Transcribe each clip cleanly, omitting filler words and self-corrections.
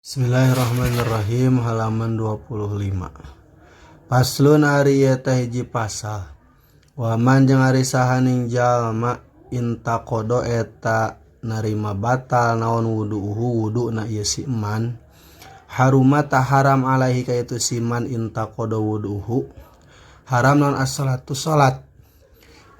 Bismillahirrahmanirrahim halaman 25. Faslun ari ieu teh hiji pasal. Waman jeung ari saha ning jalma intaqada eta narima batal naon wudu'uhu wuduna ieu si man. Haruma tah haram alaihi ka itu si man intaqada wudu'uhu. Haram naon as-salatu salat.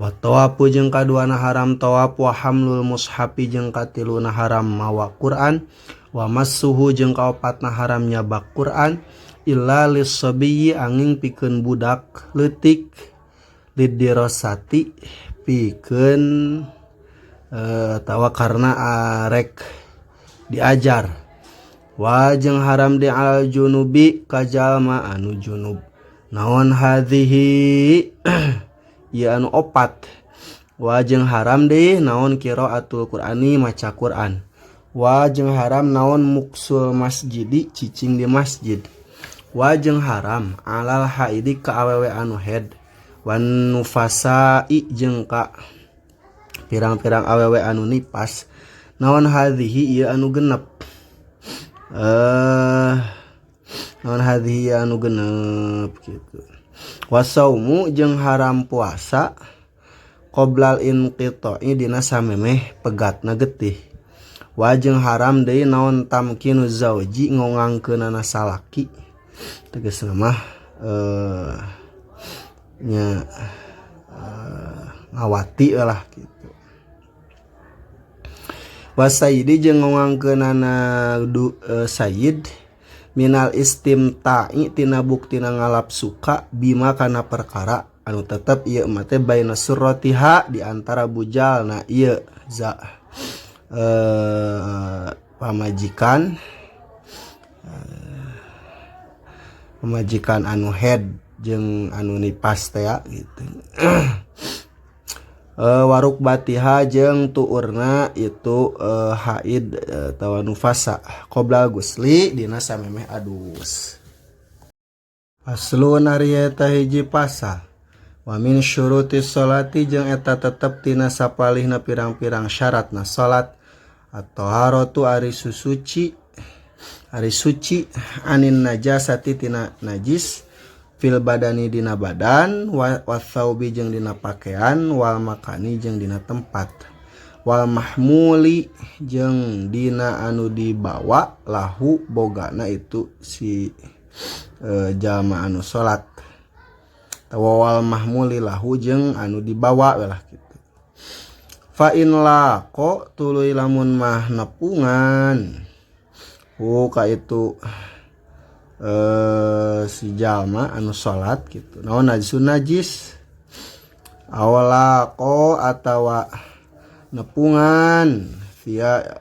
Wa tawafu jeung kaduana haram tawaf wa hamlul mushafi jeung katiluna haram mawa Quran wa massuhu jeung kaopatna haram nyabak Quran illa lis-sabiyyi anging pikeun budak leutik lidirosati pikeun atawa karena arek diajar wa jeung haram di al junubi ka jalma anu junub naon hadhihi ieu anu opat wa jeung haram deui naon qiraatul Qur'ani maca Quran wa jeung haram naon muksul masjidi cicing di masjid wa jeung haram alal haidi ka awewe anu head wan nufasai jeung ka pirang-pirang awewe anu nipas naon hadhihi ieu anu genep naon hadhihi anu genep gitu. Wasaumu jeung haram puasa qoblal inqita'i dina samemeh pegatna getih. Wa jeung haram deui naon tamkinu zauji ngongangkeunana salaki. Tegasna mah nya ngawati lah gitu. Wasayyidi jeung ngongangkeunana sayyid minal istimta'i tina buktina ngalap suka bima kana perkara anu tetep ieu mah teh baina surratiha di antara bujalna ieu za pamajikan pamajikan anu head jeung anu nipas teh gitu. Waruk batiha jeung tuurna itu haid atawa nufasa qoblal gusli dina samemeh adus. Faslun ari eta hiji pasal. Wa min syuruti sholati jeung eta tetep tina sapalihna pirang-pirang syaratna salat at-taharatu ari susuci ari suci anin najasati tina najis fil badani dina badan wa thawbi jeung dina pakaian wal makani jeung dina tempat wal mahmuli jeung dina anu dibawa lahu bogana itu si jalma anu salat wal mahmuli lahu jeung anu dibawa lah gitu. Fa in laqo tuluy lamun mah nepungan hu ka itu si jalma anu salat gitu naon najisun najis awalaqo atawa nepungan via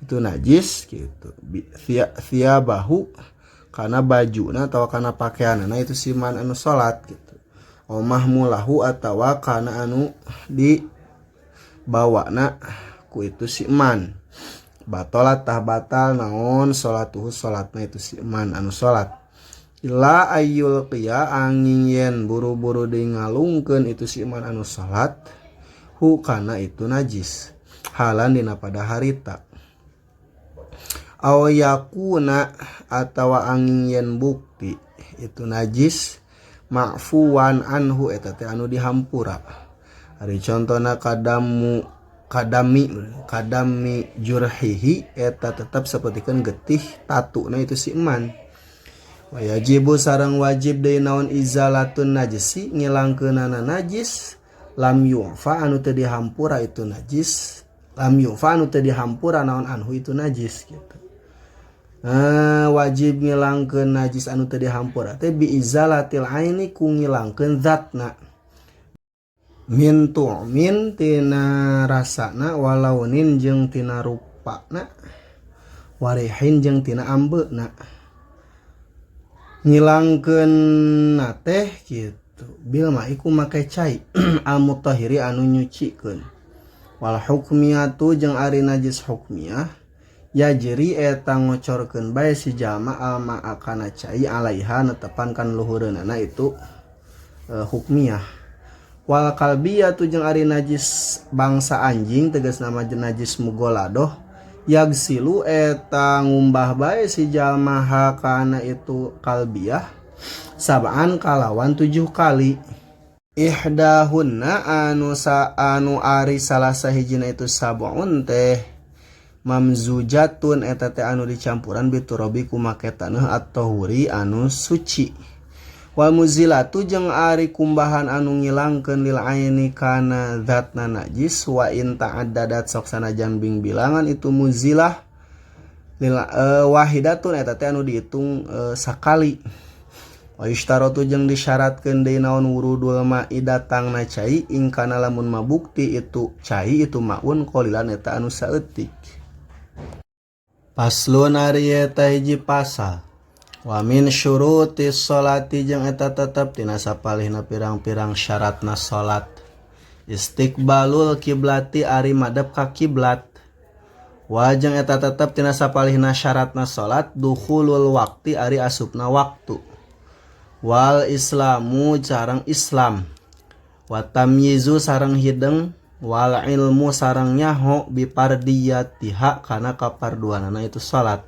itu najis gitu via via bahu karena bajuna atau karena pakaianana itu si man anu salat gitu omah mulahu atawa kana anu dibawana ku itu si man batalat tah batal naon salatuhu salatna itu si man anu salat illa ayyul qiya angin yen buru-buru deui ngalungkeun itu si man anu salat hu kana itu najis halan dina pada harita aw yakuna atawa angin yen bukti itu najis ma'fuwan anhu eta teh anu dihampura ari contona kadamu kadami kadami jurhihi eta tetap sapertikeun getih tatuna itu si eman. Wajibu sareng wajib deui naon izalatun najisi ngilangkeunana najis lam yu'fa anu teu dihampura itu najis lam yu'fa anu teu dihampura naon anhu itu najis gitu. Wajib ngilangkeun najis anu teu dihampura teh bi izalatil aini ku ngilangkeun zatna min tu'min tina rasana walaunin jeung tina rupana warihin jeung tina ambeuna ngilangkeun teh gitu bil ma'i ku make cai al mutahhiri anu nyucikeun wal hukmiyatu jeung ari najis hukmiyah yajri eta ngocorkeun bae si jalma al ma'a kana cai alaiha netepan kan luhureunana itu hukmiyah wal kalbiyatu jeung ari najis bangsa anjing tegas nama najis mugoladoh Yagsilu eta ngumbah bae si jalma ha kana itu kalbiyah sab'an kalawan 7 kali. Ihdahunna anu sa anu ari salah sahijina itu sab'un teh mamzujatun eta teh anu dicampuran biturabi ku make taneuh at-tahuri anu suci. Wal muzilatu jeung ari kumbahan anu ngilangkeun lil aini kana zatna najis wa in ta'addadat sok sanajan bing bilangan itu muzilah lil wahidatun eta teh anu dihitung sakali. Wa yushtaratu jeung disyaratkeun deui naon wurudul ma'i datangna cai ingkana lamun mabukti itu cai itu maun qalilan eta anu saeutik. Paslon ari eta hiji pasal. Wa min syurutis sholati jeung eta tetep tina sapalihna pirang-pirang syaratna salat. Istiqbalul kiblati ari madep ka kiblat. Wa jeung eta tetep tina sapalihna syaratna salat dukhulul waqti ari asupna waktu. Wal islamu sareng Islam. Wa tamyizu sareng hideung wal ilmu sareng nyaho bipardiyatiha kana kaparduanana itu salat.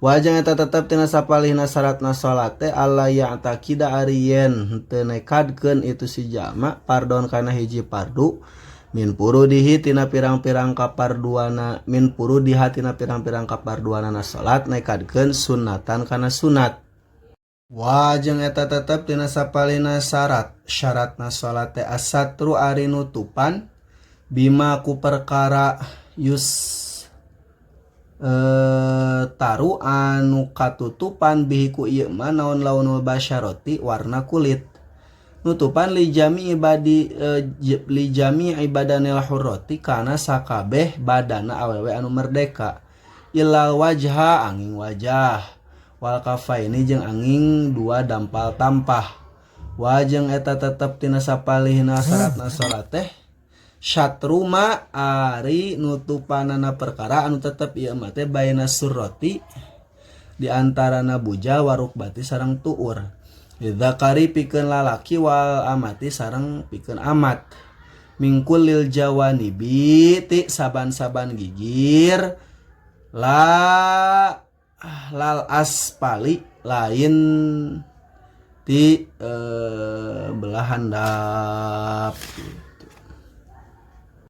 Wa jeung eta tetep tina sapalihna syaratna salat teh alla ya'taqida ari yen teu nekadkeun itu si jalma pardon kana hiji pardu min purudihi tina pirang-pirang kaparduana min purudiha tina pirang-pirang kaparduanana salat nekadkeun sunatan kana sunat. Wa jeung eta tetep tina sapalihna syarat syaratna salat teh asatru ari nutupan bima ku perkara yus taru anu katutupan bihi ku ieu mah naon launul basyarati warna kulit nutupan li jami ibadi li jami ibadanil hurrati kana sakabeh badana awewe anu merdeka ilal wajha angin wajah wal kafaini jeung angin dua dampal tampah. Wa jeung eta tetep tina sapalihna syaratna salat teh syatruma ari nutupanana perkara anu tetep ieu mah teh baina surrati di antarana bujal warukbati sareng tuur lidzakari pikeun lalaki wal amati sareng pikeun amat mingkul lil jawanibi ti saban-saban gigir la lal aspali lain ti belah handap.